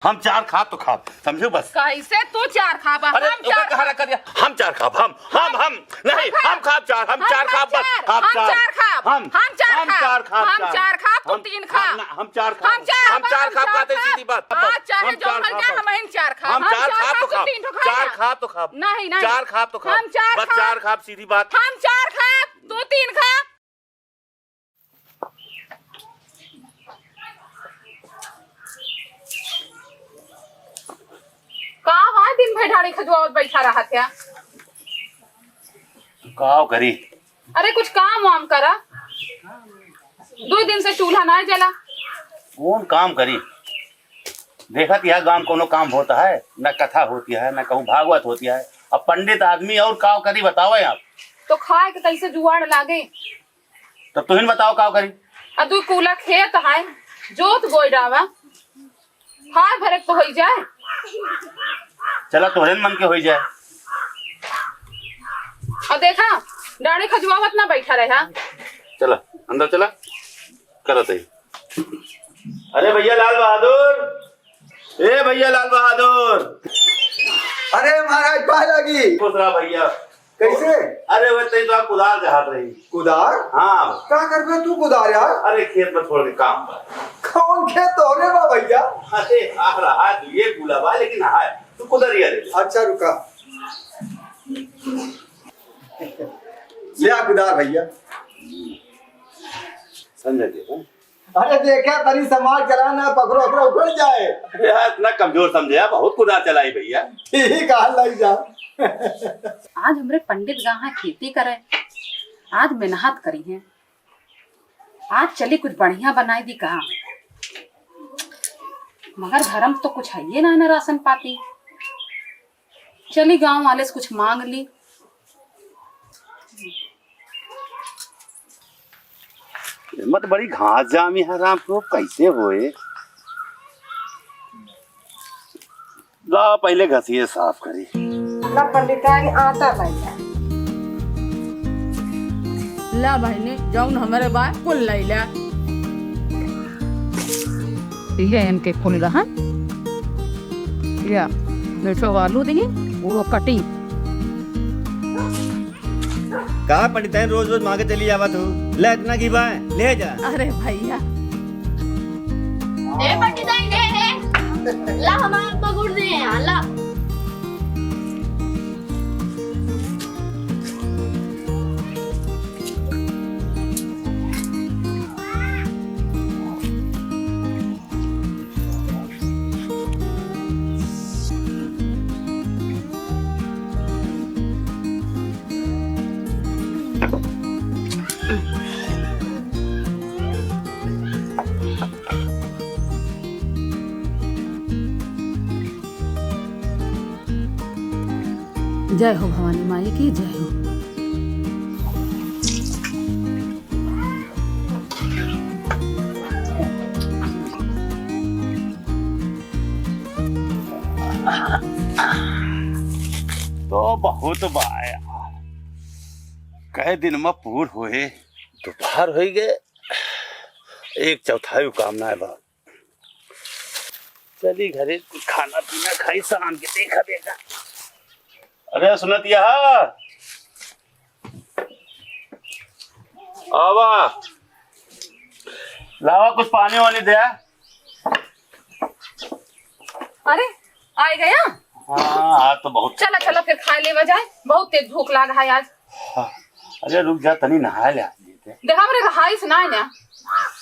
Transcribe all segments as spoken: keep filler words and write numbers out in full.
हम चार खाब तो खाब, समझो बस। कैसे तू चार खाब? अरे, हम ओकर चार कहाँ खाब। रख दिया? हम चार खाब, हम, हम, हम, नहीं, हम खाब। हम खाब चार, हम हम चार खाब खाब, बस, चार, खाब हम चार। चार खाब, हम, हम चार हम खाब, चार खाब, हम चार। चार खाब, तू हम, तीन खाब। हम ना, हम चार खाब। हम चार हम खाब, चार हम खाब, चार कहते खाब। सीधी बात। आज चाहे हम जो चार मर खाब जाए, बस। हम ही चार खाब। हम हम चार चार खाब खाब, तो तू खाब। तीन ठो खाब चार ना। खाब तो खाब। नहीं, नहीं। चार खाब तो खाब। हम चार बस खाब। चार खाब, सीधी बात। हम चार खाब, तू तीन खाब। का है, दिन भर डाढ़ी खजुआवत बैठा रहत है? का करी? अरे, कुछ काम वाम करा। दो दिन से चूल्हा ना जला। कौन काम करी? देखत यह गांव कोनो काम होता है, न कथा होती है, न कहूँ भागवत होती है। अब पंडित आदमी और का करी, बताओ आप। तो खाए के कैसे जुआड़ लागे? तब तुहिन बताओ का करी। आ दू कूला खेत है, जोत बोई डावा, हाथ भरे तो होई जाए। चला, तोहरे मन के होई जाए। और देखा, डाढ़ी खजुआवत ना बैठा रहा। चला, अंदर चला, करत है। अरे भैया लाल बहादुर, ए भैया लाल बहादुर। अरे महाराज, पाए लागी। खुश रहा भैया। कैसे? अरे, वह तई तो कुदार के हाथ रही। कुदार? हाँ। का करबे तू कुदार यार? अरे, खेत में थोड़े काम बा। कौन खेत तोहरे बा भैया? अरे, आ रहा है, तू ये कूला बा, लेकिन है, तू कुदरिया ले ले। अच्छा, रुका। ले आ कुदार भैया। समझ गए, हाँ? अरे देखा, तनी समाज चला ना, पकड़ो, पकड़ो, उखड़ जाए। अरे यार, इतना कमजोर समझे यार, बहुत कुदार चलाई भैया। ठीक है, लाई जा। आज हमरे पंडित गाँव खेती करे, आज मेहनत करी है, आज चली कुछ बढ़िया बनाई दी का, मगर घर में तो कुछ है ये ना, ना राशन पाती। चली गाँव वाले से कुछ मांग ली। मत बड़ी घास जामी है राम को, कैसे होए? ला पहले घसिए साफ करी। ला पंडिताइन आटा लाइला। ला बहिनी, जौन हमरे बा, कुल लाइला। ये इनके कुल रहा। या, देखो आलू दी, वो कटी। का पंडिताइन रोज रोज मांगे चली आवत हो? ले इतना घी बा, ले जा। अरे भैया। ए पंडिताइन, ए, ए। ला हमार पकड़ दे यहाँ, ला। जय हो भवानी माई की, जय हो। तो बहुत बा यार, कै दिन में पूर होए। दोपहर होइ गए, एक चौथाई काम ना है बा। चली घरे कुछ खाना पीना खाई, शाम के देखा देखा। अरे सुनत यहाँ, आवा, लावा कुछ पानी वानी दे। अरे, आ गया? हाँ, आज तो बहुत चला, चला, फिर खा लेवा जाए, बहुत तेज भूख लाग है आज। हाँ, अरे रुक जा, तनी नहाए ले आज। देखा, हमरे हाइस ना है ना,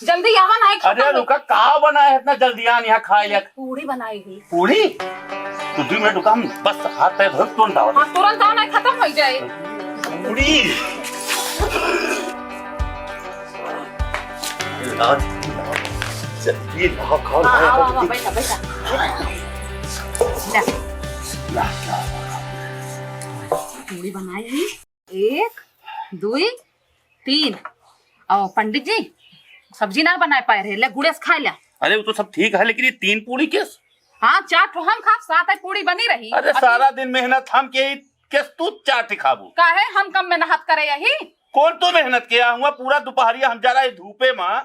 जल्दी आवा ना, अरे खत्म हो। रुका, का बनाए है इतना जल्दी आन यहाँ खाए ले? पूड़ी बनाई हुई। पूड़ी? तो दो मिनट रुका, हम बस हाथ पैर धो तुरंत आवा। हाँ, तुरंत आना, खत्म हो जाए। पूड़ी। ये ला, ये ला। चल, ये ला, खा, हाँ, खा, आवा, खा, आवा, खा। बैठा, बैठा। ले। ला, ला, ला। पूड़ी बनाई हुई। एक, दुई, तीन। और पंडित जी, सब्जी ना बनाए पाए रहे, ले गुड़े से खाए ले। अरे वो तो सब ठीक है, लेकिन ये तीन पूड़ी किस? हाँ, चार ठो हम खाब, सात है पूड़ी बनी रही। अरे अभी सारा दिन मेहनत हम के, किस तू चार ठे खाबू? काहे हम कम मेहनत करे यही? कौन तू मेहनत किया हुआ? पूरा दोपहरिया हम जा रहे धूपे में,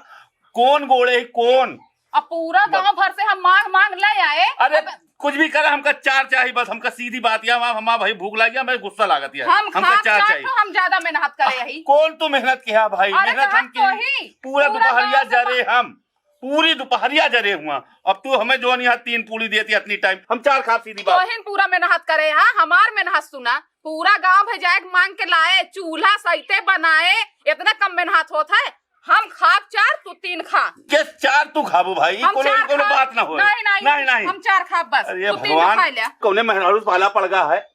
कौन गोड़े ही कौन? अब पूरा बस। गांव भर से हम मांग मांग ले आए। अरे अब कुछ भी करे, हमका चार चाही बस, हमका सीधी बात, या हमार, हमार भाई भूख लागी, हमें गुस्सा लागत है, हम हमका खाब चार चार चाही। तो हम ज्यादा मेहनत करे यही। कौन तू मेहनत किहा भाई? अरे मेहनत कहा हम की तो ही। पूरा पूरा दुपहरिया गांव से जरे पा- हम, पूरी दुपहरिया जरे हुआ। अब तू हमें जो नहीं तीन पूरी देती इतनी टाइम, हम चार खाब सीधी बात। तोहिन पूरा मेहनत करे, हाँ, हमार मेहनत सुना। पूरा गांव भेजाए के मांग के लाए, चूल्हा सहिते बनाए, इतना कम मेहनत होत है। हम खाब चार, तू तीन खा। के चार तू खाबू भाई? हम कोनो, चार कोनो खाब। बात ना होए। नहीं, नहीं, नहीं, नहीं। हम चार खाब बस। अरे तू तीन भगवान, खा ले। कौने मेहरारू से पाला पड़ गया है?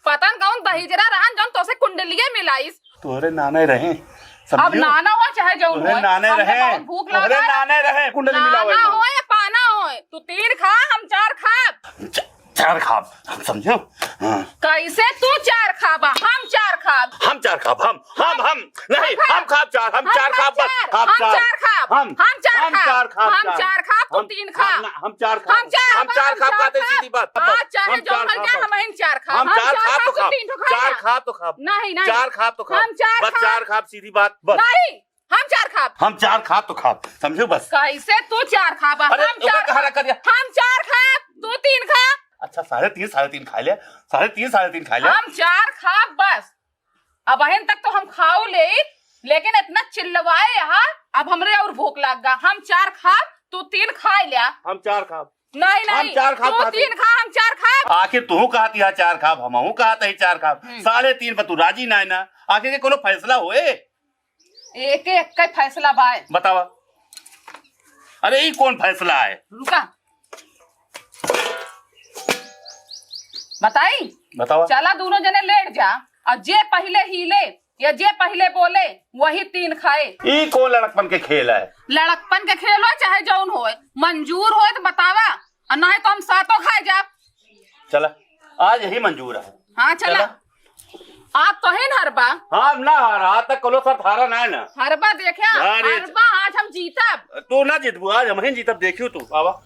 पता न कौन दहिजरा रहन जौन तोसे कुंडलिये मिलाइस। तोहरे नाने रहे, अब समझो? नाना हो चाहे जौन तोहरे होए, नाने हमके रहे, बहुत भूख तोहरे लागल। नाने रहे, कुंडली नाना मिलावे में। हो या पाना हो, तू तीन खा, हम चार खाब। च-, चार खाब, समझो? हाँ। कैसे तू चार खाबा? हम चार खाब। हम चार खाब, हम, हम, हम, नहीं, हम खाब। हम खाब चार, हम हम चार खाब खाब बस, चार, खाब हम चार। चार खाब। हम, हम चार हम खाब। चार खाब, हम चार। चार खाब, तू हम, तीन खा। हम ना, हम चार खाब। हम चार हम खाब, चार हम खाब चार खाते खाब। सीधी बात। हाँ, चाहे हम जो चार मर खाब जाए, बस। हम ही चार खाब। हम हम चार चार खाब खाब, तो तू खाब। तीन ठो खा चार ले। खाब तो खाब। नहीं, नहीं। चार खाब तो खाब। हम चार बस खाब। चार खाब सीधी बात, बस। नहीं, हम चार खाब। हम चार खाब तो खाब, समझो बस। कैसे तू चार खाबा? अरे, हम ओकर चार कहाँ खाब। रख दिया? हम चार खाब, तू तीन खा। अच्छा, साढ़े तीन, साढ़े तीन खा ले, साढ़े तीन, साढ़े तीन खा ले। हम चार खाब बस। अबहिन तक तो हम खाऊ ले, लेकिन इतना चिल्लवाए यहाँ, अब हमरे और भूख लाग गा। हम चार खाब, तू तीन खा लिया। हम चार खाब। नहीं, हम नहीं, चार खाब तू खाते। तीन खा, हम चार खाब। आखिर तू कहत यहाँ चार खाब, हमहू कहत ही चार खाब। हम्म। साढ़े तीन पर तू राजी नाय ना। आखिर के कोनो फैसला होए? एक एक का फैसला बाय। बतावा। अरे, ई कौन फैसला है? रुका। बताई? बतावा। चला, दोनों जने लेट जा, और जे पहिले हिले या जे पहिले बोले, वही तीन खाए। ई कौन लड़कपन के खेल है? लड़कपन के खेल हो चाहे जौन होए, मंजूर होए तो बतावा, और नहीं तो हम सातों खाए जाब। चला, आज यही मंजूर है। हाँ, चला। चला। आप तो है न हरबा। हाँ, ना हर, आज तक कोनो शर्त हारा ना है ना। हरबा देखे, अरे हरबा आज हम जीतब। तू ना जीतबू, आज हम ही जीतब, देखियो तू, आवा।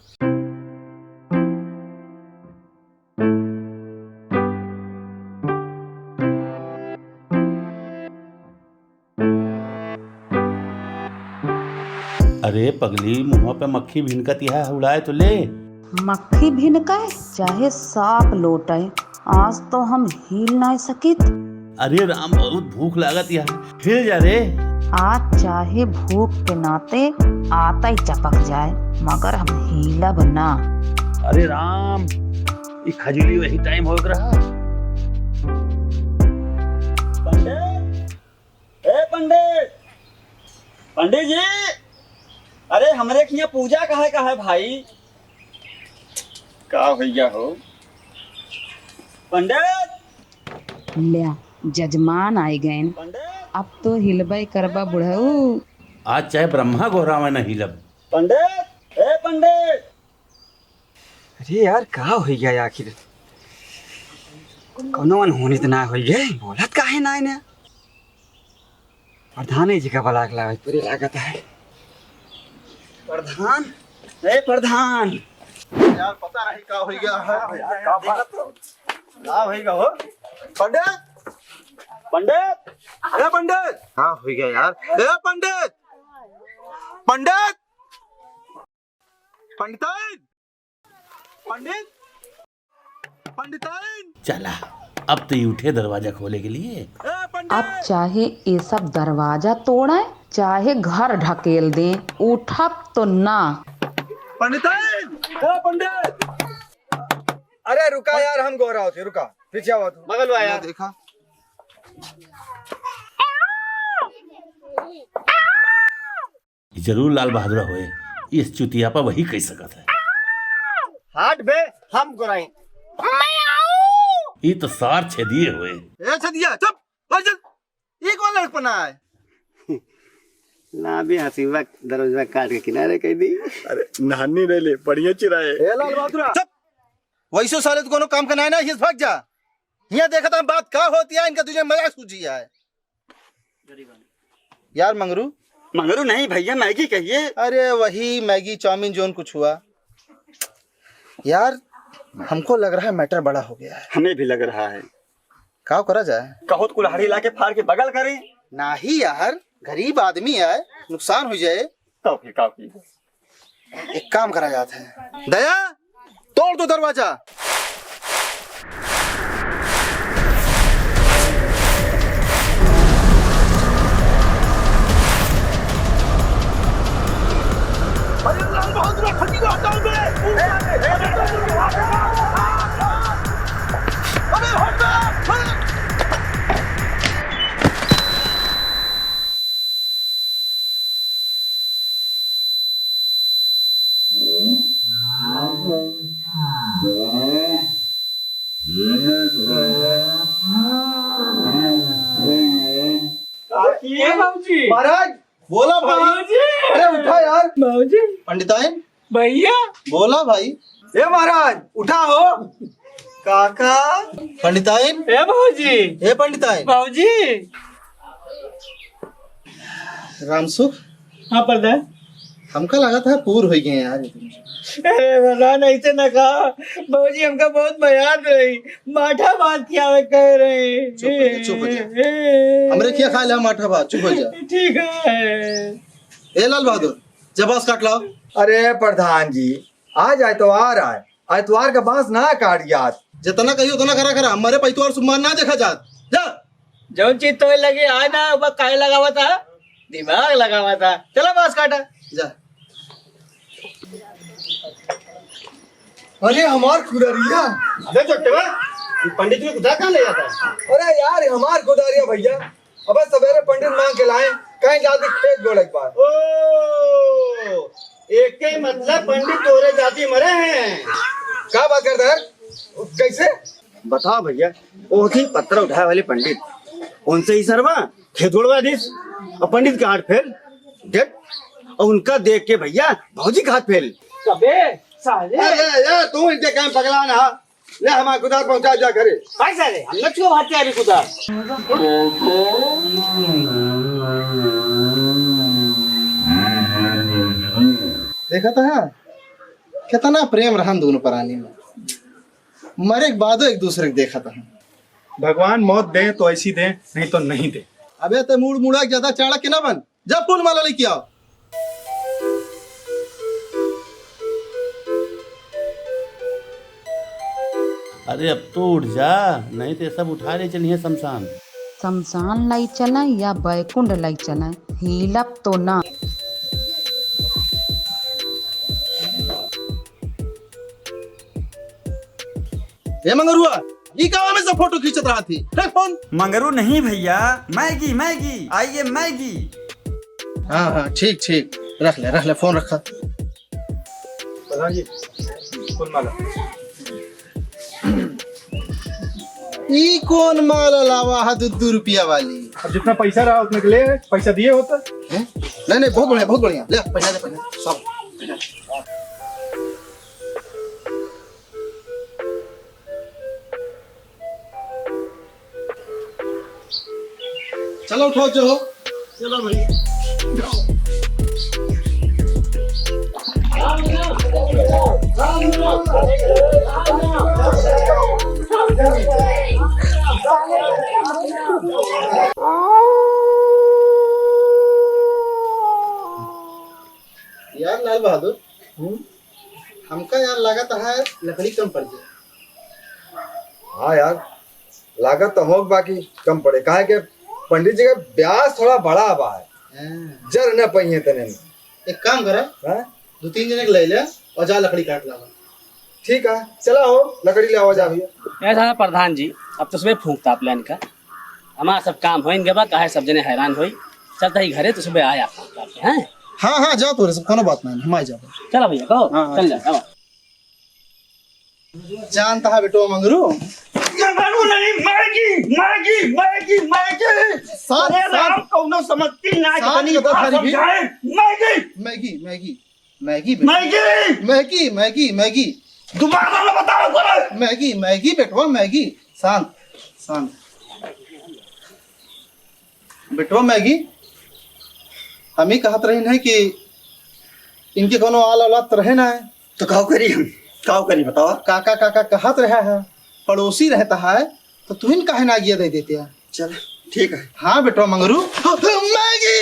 अरे पगली, मुँह पे मक्खी भिनकत यह, उड़ाए तो ले। मक्खी भिनकाए चाहे सांप लोटाए, आज तो हम हिल नाय सकित। अरे राम, बहुत भूख लागत यह, हिल जा रे। आज चाहे भूख के नाते आतई चपक जाए, मगर हम हिलब ना। अरे राम, ई खजूली वही टाइम हो रहा। पंडित, ए पंडित, पंडित जी, अरे हमरे खिया पूजा कहे का है भाई? का भैया हो पंडित? ल्या, जजमान आए गएन। पंडित, अब तो हिलबे करबा बुढ़ऊ। आज चाहे ब्रह्मा गोहरावे न हिलब। पंडित, ए पंडित। अरे यार, का हो गया आखिर? कोनो अनहोनी तो ना हो गए? बोलत काहे ना है ना? प्रधान जी का बलाक लावे परी लागत है। प्रधान, ए प्रधान। यार, पता नहीं का हो गया है। यार, का बात? का हो गया हो? पंडित, पंडित, ए पंडित। का हो गया यार? ए पंडित, पंडित। पंडिताइन! पंडित! पंडिताइन! चला, अब तो ये उठे दरवाजा खोले के लिए। ए पंडित! अब चाहे ये सब दरवाजा तोड़े, चाहे घर ढकेल दे, उठब तो ना। पंडिताइन! ए पंडित! अरे रुका यार, हम गोहरावत ही, रुका, पीछे आवा तू। बगल हुआ यार। देखा। जरूर लाल बहादुर होए, इस चुतिया पर वही कह सकत है। हाट बे, हम गोराई। ई तो सार छेदिए होए। ए छेदिया, चुप, भाई चल। ई कौन लड़कपना है? ना भी हसीबा दरवाजा काट के किनारे कह दी। अरे, नहानी ले ले, बढ़िया चिराए। ए लाल बहादुर, चुप। वैसे साले तो कोनो काम का नाय ना, हिस भाग जा। हिया देखत हम बात का होती है, इनका तुझे मजाक सूझी है। यार मंगरू। मंगरू नहीं भैया, मैगी कहिए। अरे वही मैगी, चाउमीन, जोन कुछ हुआ। यार, हमको लग रहा है मैटर बड़ा हो गया है। हमें भी लग रहा है। का करा जाए? कहो तो कुल्हाड़ी लाके फाड़ के बगल करें। नाही यार, गरीब आदमी है, नुकसान हो जाए। तो फिर का की? एक काम करा जात है। दया, तोड़ दो दरवाजा। ए बाबूजी। महाराज, बोला भाई। बाबूजी। अरे उठा यार। बाबूजी। पंडिताइन। भैया। बोला भाई। ए महाराज, उठा हो। काका। पंडिताइन। ए बाबूजी। ए पंडिताइन। बाबूजी। रामसुख। हाँ प्रधान। हमका लागत है पूर होइ गए यार। अरे प्रधान, ऐसे ना कहा। बाबूजी हमका बहुत मयाद रही, माठा भात खियावे कह रही। चुप हो जा, चुप हो जा। हमरे खिया खा ले माठा भात, चुप हो जा। ठीक है। ए लाल बहादुर, जा बांस काट लाओ। अरे प्रधान जी, आज एतवार आए, एतवार का बांस ना काट जात। जितना कही उतना करा करा, हमारे पैतवार सुम्मान ना देखा जात। जा। जौन चीज तोहे लगे आए ना, ओपा काहे लगावा था? दिमाग लगावा था। चला बांस काटा। जा। अरे हमार कुदरिया। अबे चोट्टे बा, पंडित के कुदार कहाँ ले जाता है? अरे यार, हमार कुदरिया भैया, अबे सवेरे पंडित मांग के लाए, कहीं जाके खेत गोड़े के बाद। ओ, एके मतलब पंडित तोरे जाति मरे हैं। का बात करता है? कैसे? बताओ भैया, वो थी पत्थर उठाए वाले पंडित, उनसे ही सरवा खेत गोड़वा दिस, और पंडित का हाथ फेल, देख, और उनका देख के भैया भौजी का हाथ फेल। अबे साले। अरे यार, तू इनके काम पगला ना। ले हमार कुदार पहुंचा जा घरे। भाई साले, हम लोग क्यों भागते हैं अभी कुदार? देखा था, हाँ? कितना प्रेम रहन दोनों प्राणी में। मरे के बादो एक दूसरे के देखा था। भगवान मौत दे तो ऐसी दे, नहीं तो नहीं दे। अबे ते मूड़ मुड़ा के ज्यादा चाणक्य ना बन। जा फूल माला लेके आओ। अरे अब तो उठ जा, नहीं तो ये सब उठा ले चलिए शमशान। शमशान लाई चलें या बैकुंठ लाई चलें, हिलब तो ना। ए मंगरुआ, ई का में से फोटो खींचत रहत ही? रख फोन। मंगरू नहीं भैया, मैगी, मैगी, आइए मैगी। हाँ, हाँ, ठीक, ठीक, रख ले, रख ले, फोन रखा। प्रधान जी, फूल माला। ई कौन माला लावा है दो दो रुपया वाली? अब जितना पैसा रहा उतने के ले, पैसा दिए होता। हैं? नहीं, नहीं, बहुत बढ़िया, बहुत बढ़िया। ले, पैसा दे, पैसा, सब। चलो, उठो, चलो। चलो भाई। यार लाल बहादुर, हम्म? हमका यार लागत है लकड़ी कम पड़ जाए। हाँ यार, लागत तो होग बाकी कम पड़े, काहे के पंडित जी का ब्यास थोड़ा बड़ा बा है। हाँ। जर न पहिए तने में। एक काम करा, हाँ? दो तीन जने के ले ले और जा लकड़ी काट लावा। ठीक है, चला हो, लकड़ी ले आवा जा भैया। ऐसा है प्रधान जी, अब तो सुबह फूंक ताप लेन का, हमारा सब काम होइन गवा, काहे सब जने हैरान होई। चलता ही घरे तो सुबह आया फूंक ताप के, हैं? हाँ, हाँ, जा तोरे सब, कोनो बात नहीं, हम आ जाबो। चला भैया, कहो, हाँ, हाँ, चल जा, ठीक। अब। जानता है बेटो मंगरू। मंगरू नहीं, मैगी, मैगी, मैगी, मैगी। साथ, अरे साथ। राम, कौनो समझती ना, साथ कितनी बता बार थारी भी। समझाए, मैगी। मैगी, मैगी। मैगी बेटवा। मैगी! मैगी, मैगी, मैगी। दोबारा ना बताओ बोले। मैगी, मैगी बेटवा, मैगी। शांत, शांत। बेटवा मैगी, हम ही कहत रही नहीं कि इनके कोनो आल औलाद तो रहे ना है। तो काव करी हम? काव करी बतावा? काका, काका कहत रहा है, पड़ोसी रहता है, तो तुहिन काहे ना आगिया दे देते हैं? चल, ठीक है। हाँ बेटवा मंगरू। मैगी!